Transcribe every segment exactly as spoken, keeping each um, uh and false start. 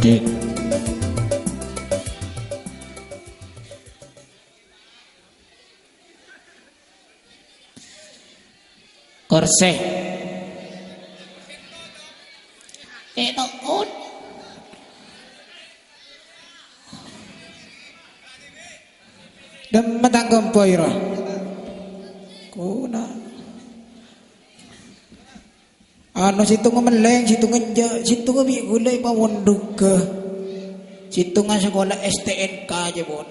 Dik. Korsè. Cè' to'ot. Dâmma tang kompoy, ro. Kuna. Anu, sèttongnga mellèng, sèttongnga enjâ', sèttongnga bi' ghulâ èpamondhugghâ. Sèttongnga sakola S T N K jâ, pon.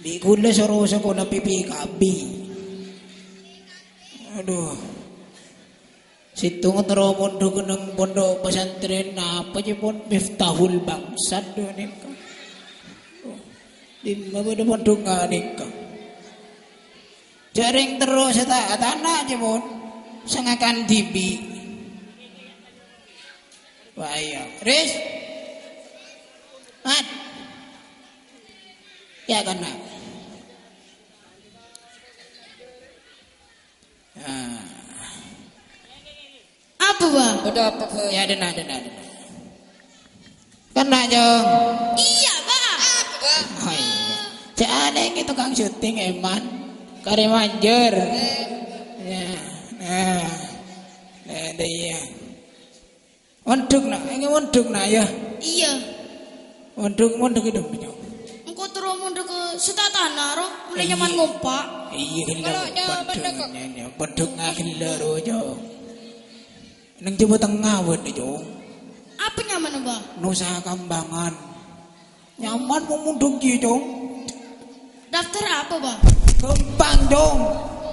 Bi' ghulâ soro sakola P P K B. Adhu. Sèttongnga terro mondhuk neng pondhuk pesantren apa jâ, pon? Miftahul Bangsat, dhu, nèka. Dimma bâdâ pondhuk nganèka? Jhâ' rèng terro sè ta-, tana jâ, pon. Sè ngakan dhibi'. Wah, iyâ. Ris. Mat. Yâ, kana. Ah. Apa, Bâ? Bâdâ apa, Bâ? Yâ, dhenna', dhenna', dhenna'. Kènè', Jong. Iyâ, Bâ. Apa, Bâ? Oh, iyâ. Jhâ' anèng è tokang syuting, Èman. Karè manjâr. Eh. Yâ. Nah. Nah, dâ' iyâ. Mondhuk, na'. Ènggi mondhuk, na', yâ? Iyâ. Mondhuk, mondhuk è dâmma, Jong. Engko' terro mondhuk ka sè ta' tana, ro. Molaè nyaman ngompa'. Iyâ, ghellâ'. Kalau nyaman mondhuk, kok. Iyâ, iyâ. Mondhuk ngaghellâ', ro, Jong. Neng Jhâbâ Tengnga bâdâ, Jong. Apa nyamana, Bâ? Nusa Kambangan. Nyaman mon mondhuk jiyâ, Jong. Daftar apa, Bâ? Ghâmpang, Jong.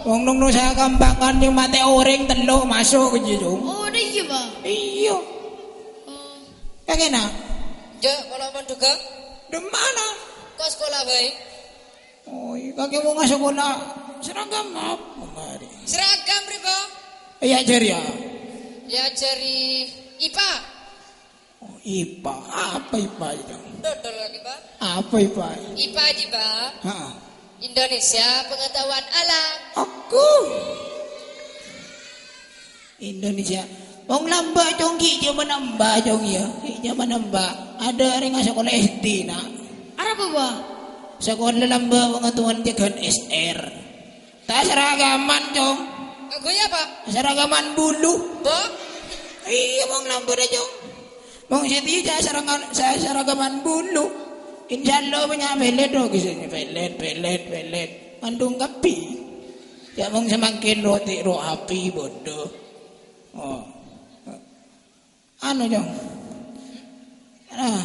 Wong neng Nusa Kambangan nyè matè orèng tello' maso' ka jiyâ, Jong. Oh, dâ' iyâ, Bâ? Iyâ. Oh. Kakè, na'? Jhâ', pola mondhugghâ. Dâ'emma'a? Ko' sakola bhâi. Oh, iyâ, kakè mon sakola seragam apa, Bâ? Seragam, rè, Bâ. Iyâ, jârèya. Yâ, jârèya IPA. Oh, IPA. Apa IPA itu? Dodol lagi, Pak. Apa IPA? IPA, Pak. Ha. Indonesia Pengetahuan Alam. Aku. Indonesia. Wong lambâ', Cong, ghi' jhâman embâ', Cong, yâ. Ghi' jhâman embâ'. Adâ' orèng asakola S D, na'. Arapa, Pak? Sakola lambâ' pengetahuan jâgâ'ân S R. Ta' saragaman, Cong. Kaghâ iyâ, Pak? Saragaman bulu. Bo? Iyâ, mon lambâ' dâ, Cong. Mon sè dhiyâ jhâ' sarangan-, sa-, saragaman bulu. Insyaallah bânnya' pelet, oh, ghisinya pelet, pelet, pelet. Mandung kabbhi. Jhâ' mon samangkèn roti ro api, bodoh. Oh. Anu, Cong. Ah.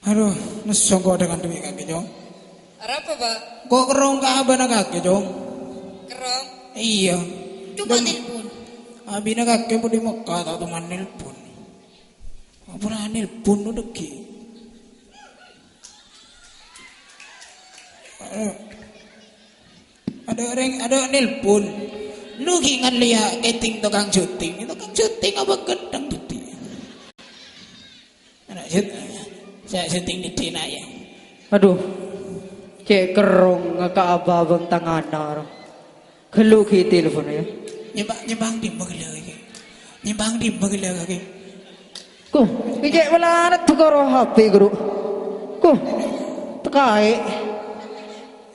Adhu, nesso engko' dâ' kandhâ bi' kakè, Cong. Arapa, Pak? Engko' kerrong ka abâna kakè, Cong. Kerrong? Iyâ. Coba Dong. Telepon. Abina kakè pon è Mekka, ta' toman nelpon. Apa la nelpon lo dâggi'? Eh. Adâ' orèng, adâ' nelpon. Lu ghi' ngallèya' kètèng tokang syuting. Tokang syuting apa gendheng dhâddhi. Ana' syut-, sa-, syuting dhâddhi na', yâ. Adhu. Cè' kerrong ngaka abâbâng tangana, ro. Ghâllu ghi' telepon, yâ. Nyèmbhâng, nyèmbhâng dimma ghellâ' kakè? Nyèmbhâng dimma ghellâ' kakè? Ko, cè' malarat bukoro H P, Guru. Ko, tekaè.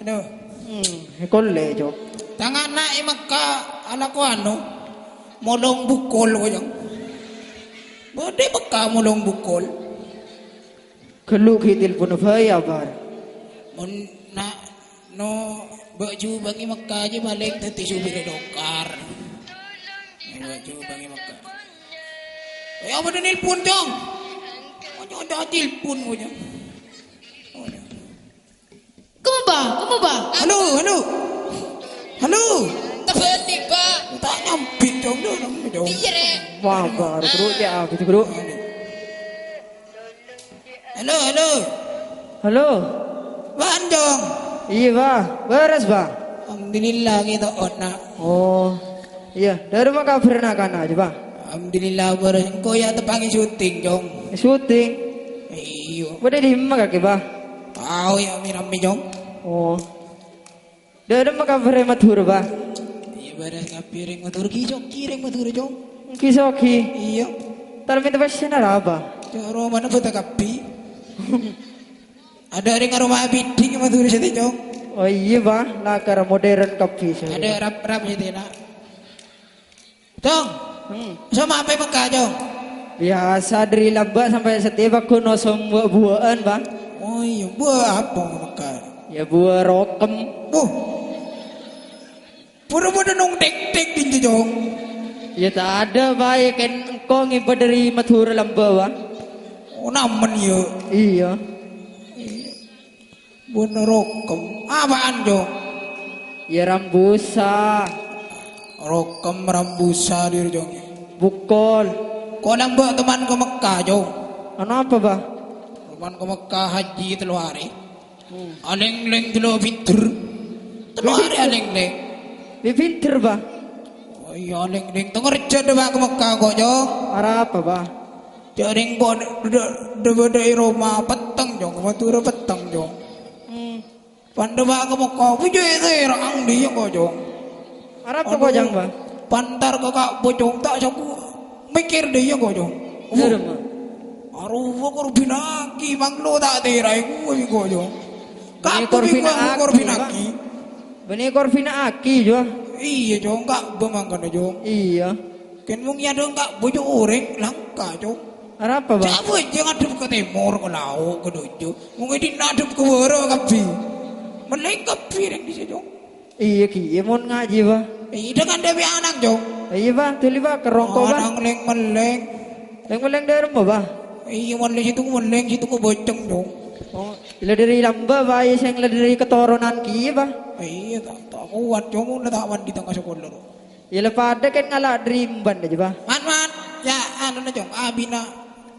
Adhu. Hmm, èkollè, Cok. Tang ana' è Mekka alako anu, molong bukol, kok, Cok. Bâdâ Mekka molong bukol. Ghâllu ghi' telepon bhâi, Abar. Mon na-, no, bâ' jhubângè Mekka jiyâ palèng dhâddhi supirra dokar. Bâ' jhubângè Mekka. Eh, apa dâ' nelpon, Cong? Kok nyoco' telepon, kok, Cong? Oh, ya. Kemma, Ba? Kemma, Ba? Halo, halo. Halo. Tebali, Ba. Ta' nyambit, Cong, dâ' nyambit, Cong. Iyâ, Rè. Wah, baru terus ya, gitu, Bro. Halo, halo. Halo. Bân, Cong. Iyâ, Ba. Bârâs, Ba. Alhamdulillah, kita ona. Oh. Iyâ, dâri ma kabhârra na'-kana' jiyâ, Ba? Alhamdulillah, bârâs. Engko' ya teppa'na syuting, Cong. Syuting? Iyâ. Bâdâ è dimma kakè, Ba? Tao ya, rame-rame, Cong. Oh. Dâ' dimma kabhârra Madhurâ, Ba? Iyâ, bârâs kabbhi rèng Madhurâ. Ghi' soghi rèng Madhurâ, Cong. Ghi' soghi? Iyâ. Talmènta pèssèna arapa? Coro mana bata kabbhi? Ada ring aroma biding Madhurâ satèya, Cong. Oh iyâ, Bâ. Lakar modern kabbhi sè. Ada rap-rap satèya, Nak. Cong. Hmm. Sama apa Mekka, Cong? Biasa dâri lambâ' sampè' satèya paggun osom buwâ-buwâ'ân, Bâ. Oh iyâ, buwâ apa Mekka? Yâ, buwâ rokem. Buh. Buru-buru nong tek-tek dinto, Cong. Yâ, tadâ', Bâ. Yâ, kèng engko' ngèbâ dâri Madhurâ lambâ', Bâ. Oh, namen, yâ? Iyâ. Bun rokem. Apaan, Cong? Yâ, rambusa. Rokem rambusa, dâri, Cong. Bukol. Ko' lambâ' toman ka Mekka, Cong. Anu apa, Bâ? Toman ka Mekka haji tello arè. Hmm. Alèng-lèng tello pinter. Tello arè alèng-lèng. Bi' pinter, Bâ. Oh iyâ, alèng-lèng. Tengah rejjhâ dâpa' ka Mekka ko', Cong. Arapa, Bâ? Jhâ' rèng ko' dâ-, dâ-, dâ-, dâ-, dâ-, è roma petteng, Cong. Madhurâ petteng, Cong. Hmm. Pan dâpa' ka Mekka, bujâ è tèra'ang diyâ ko', Cong. Arapa ko', Cong, Bâ? Pantar ka Ka'bah, Cong, ta' saku mèkkèr diyâ ko', Cong. Dâremma. Arowa korbinaghi, manglo ta' tèra'è kowe ko', Cong. Bânnè Ka'bah korbinaghi, korbinaghi. Bânnè korbinaghi, Jo. Iyâ, Cong, Ka'bah mangkana, Cong. Iyâ. Kèng mon èyadhâng Ka'bah, Jo, orèng langka, Cong. Arapa, Bâ? Jhâ' bâjâ ngadhep ka tèmor, ka lao', ka dâjâ. Mon è dinna' ngadhep ka bârâ' kabbhi. Mellèng kabbhi rèng dissa', Cong. Iyâ, ghi, iyâ, mon ngajhi, Bâ. Iyâ, dengan dâ' bi' ana'na, Cong. Iyâ, Bâ, dhuli, Bâ, kerrong ko', Bâ. Ana'na lèng-mellèng. Lèng-mellèng dâremma, Bâ? Iyâ, mellèng sèttong mellèng, sèttong bâceng, Cong. Oh, la dâri lambâ', Bâ, iyâ, sèng la dâri katoronan kèya, Bâ. Iyâ, ta', ta' kowat, Cong, mon la ta' mandi tengah sakola, ro. Iyâ, la padâ kèng ngala' dâri emban jâ, Bâ. Man, man. Yâ, anuna, Cong, abina.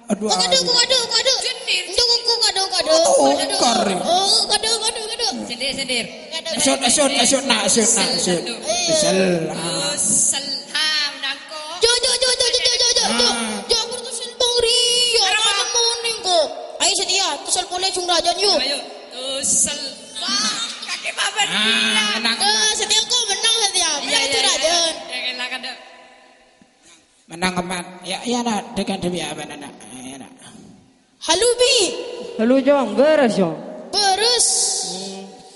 Adu, kok adu, adu. Kok adu, kok adu. Cuk, kok adu, kok adu. Oh, kok adu. Tokar, ya. Oh, kok adu, kok adu, kok adu. Sendir, sendir. Asyot, asyot, asyot, nak, asyot, nak, asyot. Kesel. Kesel. Ha, menangko. Jo, jo, jo. Ah. Jo, aku tuh sel bang Rio. Arapa? Kamu moning kok. Ayo, setia. Kesel polè jung rajân, yuk. Ayo. Kesel. Wah, kakè babat. Ah, menang, eh, menang. Setia kok menang, setia. Iya, iya, iya. Rajân. Ya, ya, silakan, Dok. Menang, Mat. Ya, ya, nak. Dekat dia, apa, nak? Ya, nak. Halo, Bi. Halo, Cong. Bârâs, Cong? Bârâs.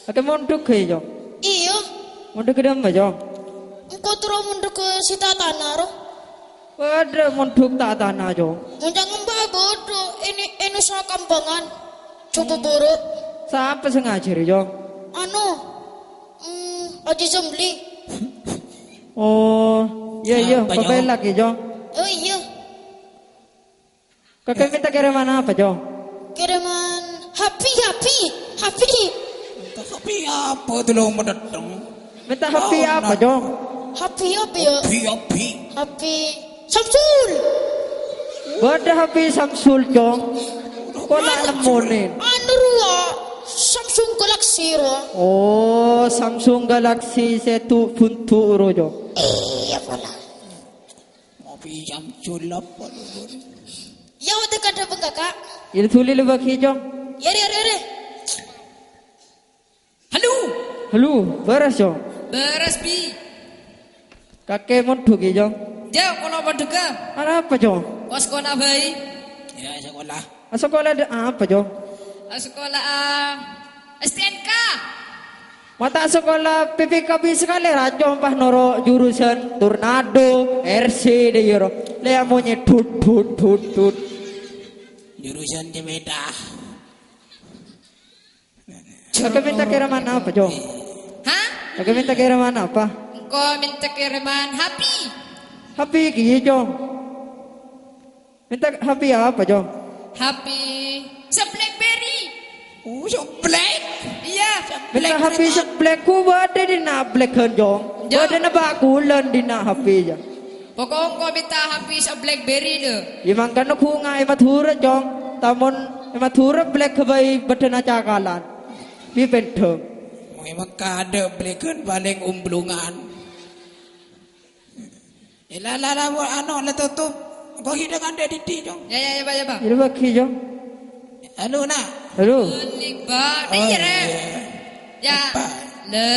Oke, mondhuk, he, Cong? Iyâ. Mondhuk ka dimma, Cong? Engko' terro mondhuk ka sè ta' tana, ro. Padâ mondhuk ta' tana, Cong. Mon ca'na Mbah bâdâ, è, è Nusa Kambangan. Coba buru. Sapa sè ngajhâri, Cong? Anu, mm, Haji Jambli. Oh, iyâ, iyâ, sapa, Cong? Pabellak, yâ, Cong. Oh, iyâ. Kakè mènta kèrèman apa, Cong? Kèrèman happy, happy, happy. Mènta happy apa, delong medheddheng? Mènta happy apa, Cong? Happy apa, ya? Happy, happy. Happy Samsul. Bâdâ happy Samsul, Cong. Kok la nemmonin? Anu, rowa, Samsung Galaxy, rowa. Oh, Samsung Galaxy sè tu-, buntu, ro, Cong. Iyâ, pola. Ngopi jam julep, waduh. Ya, udah kada bengkaka. Ini tuli lu bagi, Cong. Ya, ya, ya, ya. Halo. Halo, bârâs, Cong? Bârâs, Bi. Kakè mondhuk, yâ, Cong? Jâ', kaulâ mondhugâ. Arapa, Cong? Ka sakola bhâi. Ya, sakola. Asakola dâ' apa, Cong? Asakola, ah, S T N K. Ma' ta' asakola P P K B sakalè, ra, Cong, pas noro' jurusan tornado, R C, dâ' iyâ, ro. Lè amonye dhut, dhut, dhut, dhut. Jurusan sepeda. Kakè mènta kèrèman apa, Cong? Hah? Kakè mènta kèrèman apa? Engko' mènta kèrèman happy. Happy kèya, Cong? Mènta happy apa, Cong? Happy sè BlackBerry. Oh, sè black? Iyâ. Mènta happy sè black, ku bâdâ dinna' black, Cong. Jâ'. Bâdâna bâ' kulân dinna' happy, jâ'. Pokok engko' mènta happy sè BlackBerry, lho. Yâ, mangkana ghun è Madhurâ, Cong. Tamon è Madhurâ black bhâi bâdâna cakalan. Bi' pèndhâng. Memang kadâ' black-an palèng omblongan. Eh, la, la, la, bu-, anu, la tutup. Engko' hidhângan dâ' dhiddhi', Cong. Ya, ya, ya, Pak, ya, Pak. Ini bagi, Cong. Halo, Nak. Halo. Ini, Pak. Oh, iya, Rek. Iya. Ya. Apa? Le.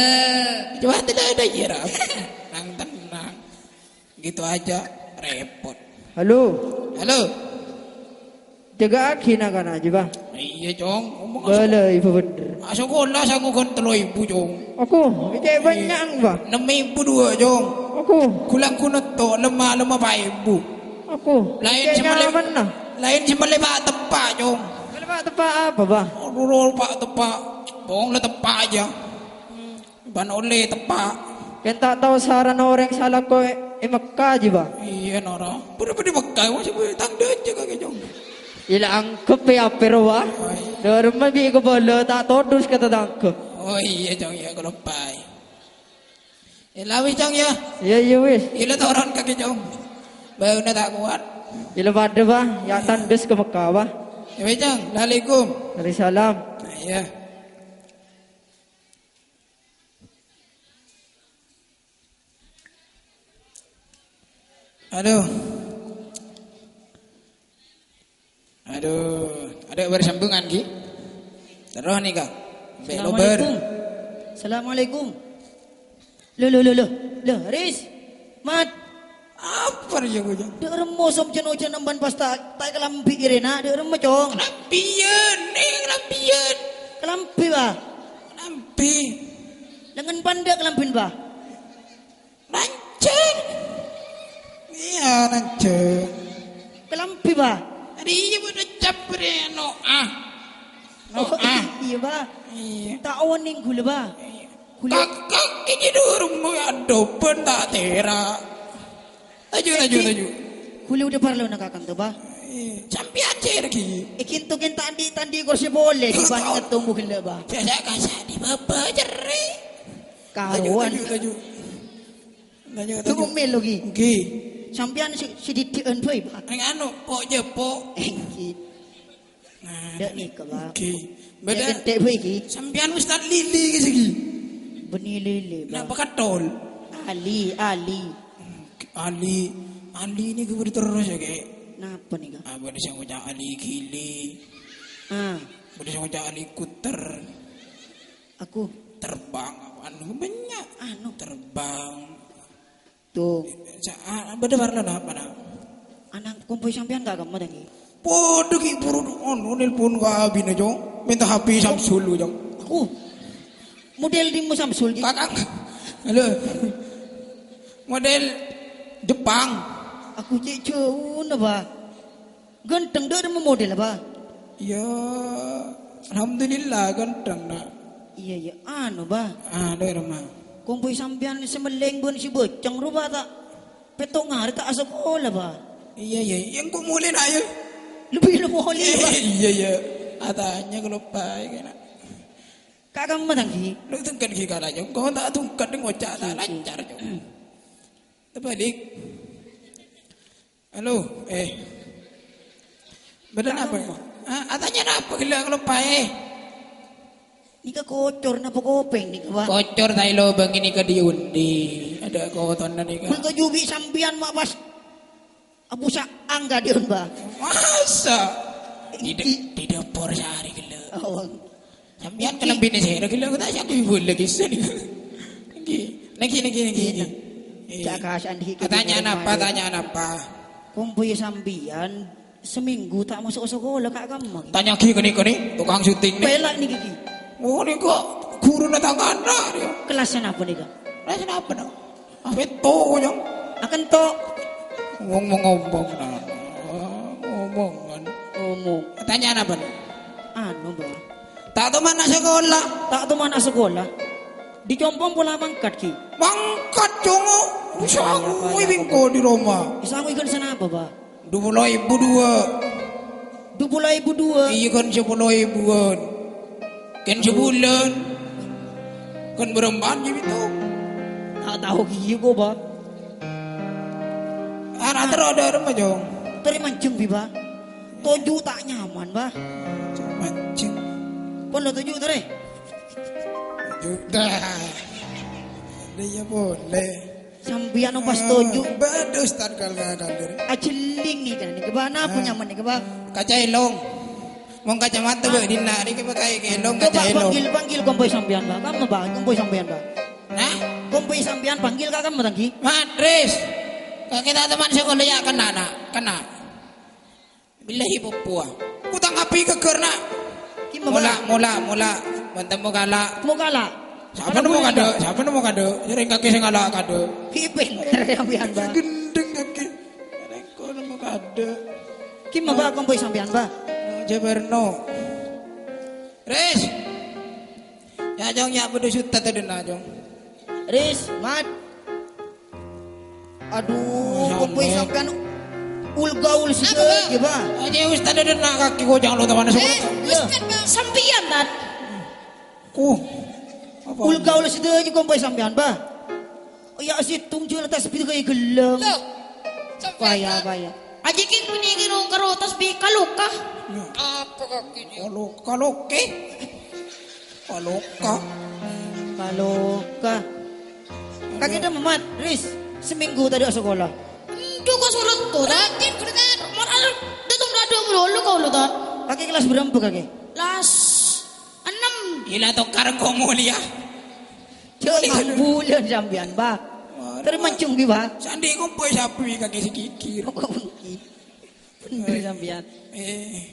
Coba tidak ada, iya, Rek. Tenang, tenang. Gitu aja, repot. Halo. Halo. Jâgâ'aghi na'-kana' jiyâ, Bâ. Iyâ, Cong. Omong Bâlâi bhender. Asakola sangoghân tello èbu, Cong. Aku, cè' bânnya'na, Bâ. Ennem èbu duwâ', Cong. Aku. Ghu-langghu nètto', lemma-lemma pa' èbu. Aku. Laèn cè' sè mellè, nyamana. Laèn sè mellè pa' teppa', Cong. Mellè pa' teppa' apa, Bâ? Aduh, ro, pa' teppa'. Bhung la teppa' jiyâ. Bân ollè teppa'. Kèng ta' tao sarana orèng sè alako è, è Mekka jiyâ, Bâ. Iyâ, noro. Bâdâ, bâdâ Mekka, masih bâdâ tang dâjâ kakè, Cong. Iyâ la angghep è apèr, Bâ. Oh, iyâ. Dâremma bi' kabâlâ ta' todus ka tatangghâ. Oh, iyâ, Cong, iyâ, kaloppaè. Iyâ la wis, Cong, yâ. Iyâ, iyâ, wis. Iyâ la toron kakè, Cong. Bâuna ta' kowat. Iyâ la padâ, Bâ. Yâ tandus ka Mekka, Bâ. Iyâ, wis, Cong. Assalamualaikum. Waalaikumsalam. Nah, iyâ. Aduh. Aduh, adâ' bersambungan, Ki. Terros nèka. Sampai lobâr. Assalamualaikum. Assalamualaikum. Lho, lho, lho, lho. Lho, Riz. Mat. Apa rèya, Cong? Dâ' remma sob jân-ojân emban pas ta', ta' èkalambhi kèrèna, dâ' remma, Cong. Kalambhiyân, nè kalambhiyân. Kalambhi, Bâ. Kalambhi. Lengngen pandâ' kalambhina, Bâ. Nanjhâng. Iyâ, nanjhâng. Kalambhi, Bâ. Arèya bâdâ cabrè no'a. Oh, no'a. Iyâ, Bâ. Iyâ. Ta' onèng ghulâ, Bâ. Iyâ. Ghulâ. Kakak iki dhuwâ' moy adhubân ta' tèra'. Laju, laju, laju. Ghulâ udah parlo na kakang to, Bâ. Iyâ. Sampèyan sè règi. Iki ènto kèng ta' andi'-tandi' korsè polè, Bâ, ngetto mo ghellâ', Bâ. Biasa kasa di baba cerri. Karowan. Laju, laju, laju. Laju, laju. Tunggu mèlo, Ki. Ngghi. Sampèyan si, si didikan bae, Pak. Yang anu, pok jepok. Ngghi. Nah, ndak nika, Pak. Ngghi. Beda. Yang gede bae, Ki. Sampèyan Ustaz Lili ki segi. Beni Lili, Pak. Kenapa katol? Ali, Ali. Ali, Ali ini gue terus ya, Kek. Napa nih, Kak? Ah, beda sing ngucap Ali gili. Ah. Beda sing ngucap Ali kuter. Aku. Terbang, anu, banyak. Anu. Terbang. Tuh. Sa-, a-, beda warna apa, nah? Anak kompoy sampean gak kamu lagi? Podo ki buru, anu, nelpon ka abine, Cong. Minta H P Samsul, Cong. Aku. Model di mu Samsul, Ki? Kakak. Halo. Model Jepang. Aku cek jauh, nah, Pak. Ganteng, dek, rema model apa? Ya, alhamdulillah, ganteng, nak. Iya, iya. Anu, Bah. Ah, dek, rema. Kompoy sampeyan semeleng bun si boceng rupa tak? Petok ngare tak asakola, Bah. Iya, iya. Yang kok mulai, nak, ya? Lebih lu mulai, Bah. Iya, iya. Atanya kalau baik, nak. Kak kamu matang, Ki? Lu tungkat, Ki, kalau aja. Kau tak tungkat, ngocak, tak lancar, Cok. Terbalik. Halo, eh. Bener apa? Ah, atanya apa gila kalau pae? Nika kocor napa kopeng nika, Pak? Kocor tai lobang ini ke diundi. Ada kotonan nika. Kul kejubi sampeyan mak pas Abu Sa'ang ka diun, Pak. Masa? Di, de-, di dapur sehari gila. Oh. Sampeyan kelambine sera gila, aku tak siap ibu lagi sini. Nggih. Nggih, nggih, nggih, nggih. Iya. Cak kasan dikit. Pertanyaan apa? Pertanyaan apa? Kompoy sampeyan seminggu tak masuk sekolah, Kak, kamu? Tanya ki kene-kene, tukang syuting nih. Pelak nih, Kiki. Oh, ini kok guru na tangana dia. Kelasnya apa nih, Kak? Kelasnya apa, no? Apa itu, Cong? Akan to. Ngomong-ngomong, nah. Ngomongan. Ngomong. Pertanyaan apa nih? Anu, Bang. Tak tahu mana sekolah. Tak tahu mana sekolah. Di Compong pola mangkat, Ki. Mangkat, Cong. Bisa aku bingko di Roma. Bisa aku ikan sana apa, Bang? Dua puluh ribu dua. Dua puluh ribu dua. Iya, kan sepuluh ribuan. Kan sebulan. Kan berempat gitu. Tak tahu, Ki, kok, Bang. Anak terus ada apa, Cong? Teri mancung, Bi, Bang. Toju tak nyaman, Bah. Mancing. Pon lo toju, Tore. Toju dah. Dia boleh. Sampeyan pas toju. Badus tan kal ngagal, Tore. Ajeling nih kan, nih, Bah. Napa nyaman nih, Bah? Kaca elong. Mong kacamata, Bah, dina. Ini kita pakai ke elong, kaca elong. Panggil, panggil kompoy sampeyan, Bah. Kamu, Bah, kompoy sampeyan, Bah. Nah? Kompoy sampeyan panggil, Kak, kamu, Tanggi. Matris. Kak, kita teman sekolah ya, kena, nak. Kena. Billahi poppowa. Utang api geger, na'. Ki maba? Mola', mola', mola'. Banten mo kala'. Mo kala'? Sapa nemmo kadhe'? Sapa nemmo kadhe'? Sering kakè sing ngala' kadhe'. Ki bener sampèyan, Ba. Gendeng kakè. Rengko nemmo kadhe'. Ki maba kompoy sampèyan, Ba. Jabarno. Ris. Ya, Jong, ya, padha suta tadhâna, Jong. Ris, Mat. Aduh, kompoy sampèyan ul-gaul sadhâjâ, Ba. Aja ustad ada nak kaki gojang lo teman sekolah. Ustad, Ba. Sampèyan, Tat. Ku. Apa? Ul-gaul sadhâjâ kompoy sampèyan, Ba. Ya, sèttong jâ' la tasbih kaya ghellâng. Loh, sampèyan, Ba. Paya, paya. Aja ki mending karo tasbih kaloka. Apa kaki dia? Kaloka, loke. Paloka. Paloka. Kakè dâ' Mat, Ris, seminggu tadâ' sekolah. Endu' kok surut kok, Tat. Rajin, Guru, Tat. Mar-, al-, dâteng dâ' dâ' malolo kok, Tat. Kakè kelas berapa, kakè? Kelas enam. Gila, tokar kok mulia. Jâ' ngambulân sampèyan, Ba. Terus mancung, Bi, Ba. Sandi kompoy sapi kakè sikikir. Kok bengki? Bener sampèyan. Eh,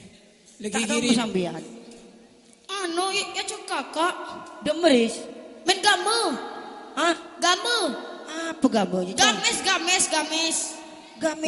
lagi kiri. Sampèyan. Anu, ya, ya, cek kakak. Demeris. Main game. Hah? Game. Apa game? Games, games, games. Game.